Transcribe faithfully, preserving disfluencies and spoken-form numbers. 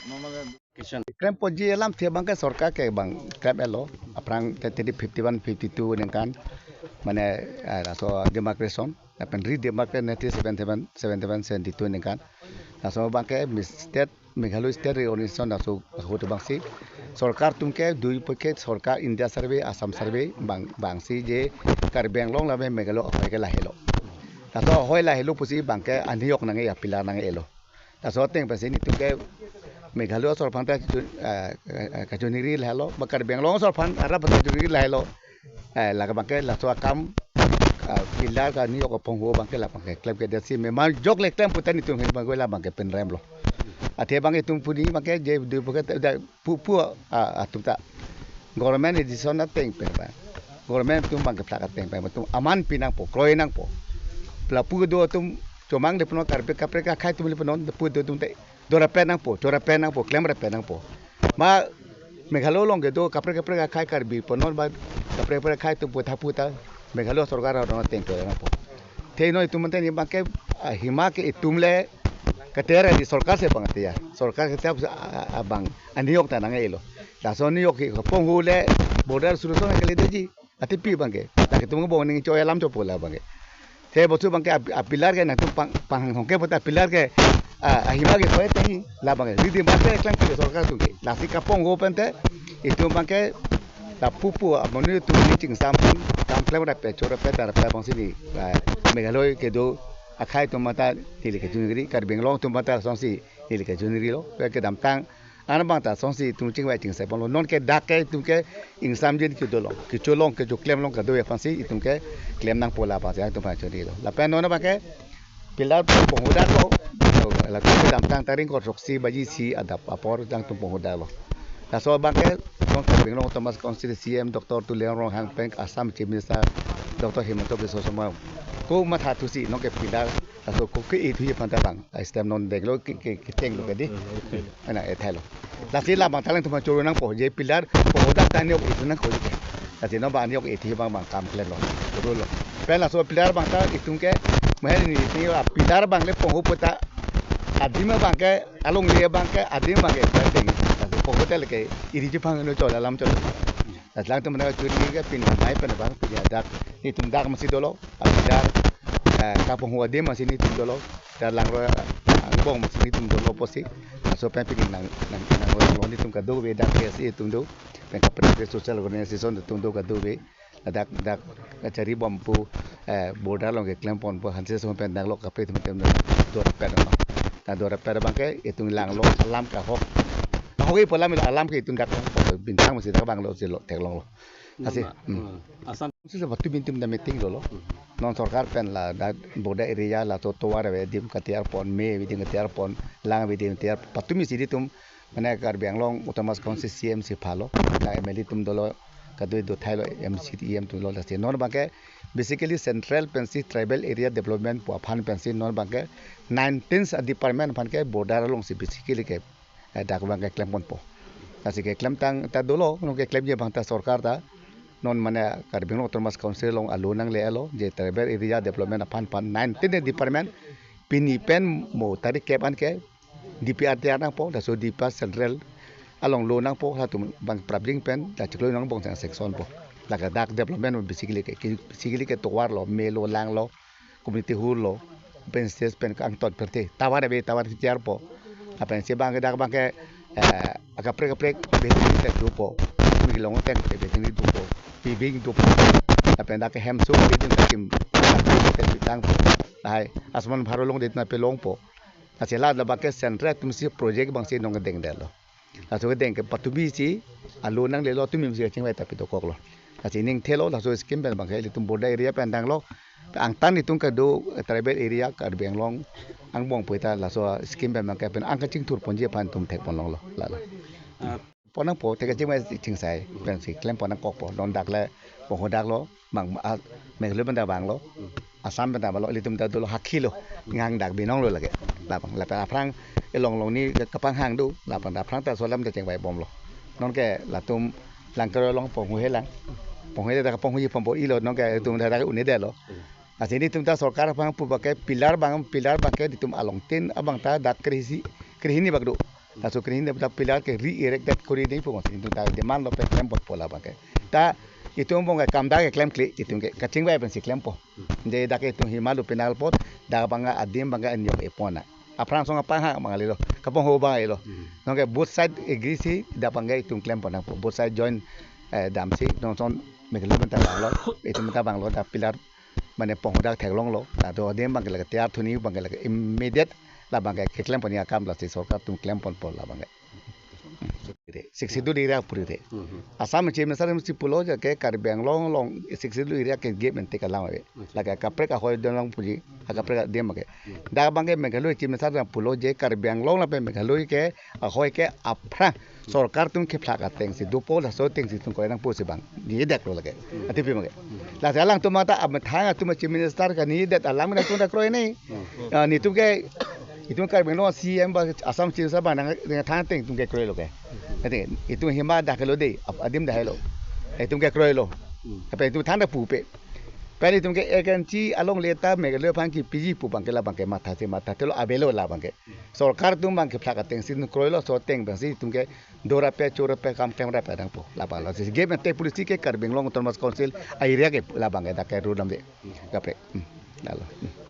Question. Klemponji alamthe abangke sorkar ke bang klem-etlo. Aphrang twenty fifty-one fifty-two ningkan mane, eh, laso demarcation, lapen redemarcation nineteen seventy-one, seventy-one, seventy-two ningkan. Laso abangke State, Meghalaya State Reorganization laso ahut abangsi sorkar atumke dui paket sorkar, India Survey, Assam Survey bang, bangsi je Karbi Anglong lapen Meghalaya ahoi ke lahelo. Laso ahoi lahelo pusi abangke aniyok nangji, a-pillar nangji-lo. Laso ateng pensi nelitum ke Meghalaya asor aphan ta kachun-, eh, eh, eh, kachuningri lahelo, ba Karbi Anglong asor aphan arap ta kachuningri lahelo. Eh, lake abangke laso akam, eh, pillar kaniyok aponghu abangke labangke klemkledet si mema jok le klem pu ta nelitum ahin abangke labangke pinremlo. Athe abang itum puni abangke je dui paket da pu pu, ah, atum ta government decision ateng pen ba. Government atum abangke plak ateng pen atum aman pi nangpo, kroi nangpo. Lapu kedo atum chomang de punon, kaprek kaprek akhei atum le punon, lapu kedo atum te dorapet nangpo, chorapet nangpo, klemrapet nangpo. Ma Meghalaya along kedo kaprek kaprek akhei Karbi punon ba kaprek kaprek akhei atum pu ta pu ta Meghalaya sorkar aron ateng kroi nangpo. Athe non itum mante ni abangke, ah, ahima ke itum le kater di sorkar si abang athe ya. Sorkar ke tiap, ah, ah, abang aniyok ta nangji-lo. Laso aniyok ke aponghu le border solution kalideji. Athe pi abangke, dak itum ke bong ning choi alam chopo labangke. Athe bosu abangke a-, a-pillar ke nangtum pang, panghong ke pu ta a-pillar ke, ah, ahima ke koi tehi labangke. Redemarcation klem ke sorkar atumke. Lasi kaponghu pen te itum abangke lapu pu amonit atum ni chingsam pen kam klemrapet, chorapet, darapet abangsi ni, ah, Meghalaya kedo akhei atum mata neli kachuningri, Karbi Anglong atum mata asonsi neli kachuningri lo. Kedamtang an abang ta asonsi itum chingvai chingsai ponlo. Non ke dak ke itum ke ingsamjin kedo long, kecho long, kechoklem long kado aphansi itum ke klem nangpo la aphansi itum aphan chuningri lo. Lapen non abangke pillar ponghu daklo. Latum kedamtang tarik ingkoi throksi baji isi adap apor nangtum ponghu daklo. Laso abangke non Karbi Anglong Autonomous Council C M Doctor Tuliram Ronghang pen Assam Chief Minister Doctor Himanta Biswa Sarma komatha thusi non ke pillar laso ko ke-e thuji aphan ta abang, ah, stem non denglo ke, ke, kechenglo ke di. Ana ethailo. Lasi labang ta alangtum choro nangpo, je pillar ponghu dak ta aniyok e thu nangkok ke. Lasi non abang aniyok e thuji abang abang kam klemlo. Chorolo. Pen laso pillar abang ta itum ke, mahen ni itum a-pillar abang le ponghu pu ta adim abangke, alongle abangke, adim abangke, pen deng. Lasi ponghu ta le ke, iri ji phang no chol alam chol. Lasi alangtum mane chuningri ke pini mai pen abang, pini dak, itum dak masi dolo. A-pillar, eh, kaponghu adim masi nelitum dolo, ta langro, eh, angbong masi nelitum dolo pusi. Laso pen pini nang, nang, nang, nang, nelitum kadokave dak K S A atum do, pen kaprek social organization atum do kadokave. Dak, dak, kachari bom pu, eh, border along keklem ponpo, hanse so pen daklo kaprek atum atum dorapet ma. Ta dorapet abangke itum langlo alam kahok. Kahok ipo alam, alam ke itum dak bintang masi dak abang lo si lo theklonglo. Lasi, hmm. Hmm. Assam. Sisa batu bintum da meeting dolo. Hmm. Non sorkar pen ladak border area laso tovar ave adim katiyar pon, me ave adim katiyar pon, lang ave adim katiyar pon. Patumi si nelitum mane Karbi Anglong Autonomous Council C M si phalo. La M L A atum dolo, kado do thailo, M C, E M atum dolo, lasi non abangke basically central pensi tribal area development pu aphan pensi non abangke nineteen department aphan ke border alongsi basically ke eh, dak abangke klem ponpo. Lasi keklemtang ta dolo, non keklemji abang ta sorkar ta. Non mane Karbi Anglong Autonomous Council along alo nangle-etlo, je tribal area development aphan aphan nineteen department, pini pen mo tarik kep an ke D P R tiyar nangpo, laso D P R central along lo nangpo, latum abang prapjin pen, la chiklo nang bong sang section po. Lake dak development basically ke, basically ke tovar lo, me lo, lang lo, community hall lo, pen stage pen angton perte, tovar ave, tovar tiyar po. Lapen si abang dak abangke, eh, akaprek kaprek building ta dopo. Kumi long teng ke building dopo. Paving dopo. Lapen dak ke hemso building ta kim, ta kim ta sitang po. Lahai Ayushman Bharat along det na pelongpo. Lasi la abangke central atum si project abangsi nangdengdetlo. Laso kedeng ke patumi si alo nanglelo, tumi si kachingvai ta pitokoklo. Lasi ning thelo, laso scheme pen abangke ilitum border area pen danglo. Angtan itum kado tribal area Karbi Anglong angbong pu ta laso scheme pen abangke pen angkachingthur ponji aphan itum thek ponlonglo. Lalo. Ah. Pon nangpo, thek kachingvai chingsai pensi klem pon nangkokpo. Non dak le ponghu daklo, bang, ah, Meghalaya pen ta vanglo. Assam pen ta vanglo, ilitum ta dolo, hakhilo, ngang dak binong lo lake. Labang, lapen aphrang elong long ni kapanghang do, labang aphrang ta laso alam ta chingvai bomlo. Non ke latum Langkeroi along ponghu helang. Ponghu helang, dak ponghuji pon po ilo, non ke itum dak dak un-edetlo. Lasi nelitum ta sorkar aphan pu abangke pillar abang, pillar abangke nelitum along tin abang ta dak kre-isi, kre-hini bak do. Laso kre-hini dak pillar ke re-erect det kori dei pu bang si itum ta demand lo pen klempon po labang ke. Ta itum bang ke kam dak ke klemkle, itum ke kachingvai pensi klempo. Je dak ke itum hima lo penal pot, dak bang ke adim bang ke anyong epona. Aphrang song apang ha bang le lo, kapangho bang le lo. Hmm. Nonke both side agree si dak bang ke itum klempon nangpo. Both side join, eh, damsi nonson Meghalaya pen ta bang lo, itum ta bang lo, dak pillar mane pangho dak theklong lo. Laso adim bang ke lake tiyar thu ni bang ke lake immediate labang ke keklemponji akam lasi sorkar atum klemponpo labang ke. Sixth Schedule area puri te. Hmm. Assam Chief Minister si pulo je ke Karbi Anglong along Sixth Schedule area ke gate mente kalang ave. Lake kaprek ahoi donlong puji, akaprek adim ke. Dak bang ke Meghalaya Chief Minister pulo je Karbi Anglong lapen Meghalaya ke ahoi ke aphrang sorkar atum kephlak ateng si dopo, laso ateng si itum kroi nangpo si bang. Ni dak lo lake. Ati pi make. Lasi alangtum ta amethang atum Chief Minister kaningje det alam nangtum ta kroi ni. Ah, netum ke itum Karbi Anglong C M ba Assam Chief Minister ba nangthan ateng itum ke kroi lo ke. Ati itum hima dak lo dei, ap-, adim dak lo. Itum ke kroi lo. Apa itum than dak pupe. Pen itum ke agency along le ta Meghalaya aphan kepiji pu bang ke labang ke matha si matha te lo, avelo labang ke. Sorkar atum bang kephlak ateng si itum kroi lo, laso ateng bang si itum ke dora pe chora pe kam klem ra pe nangpo labang lo. Si gate mente policy ke Karbi Anglong Autonomous Council a-area ke labang ke dak ke rule dam de. Kaprek. Hmm. Lalo. Hmm.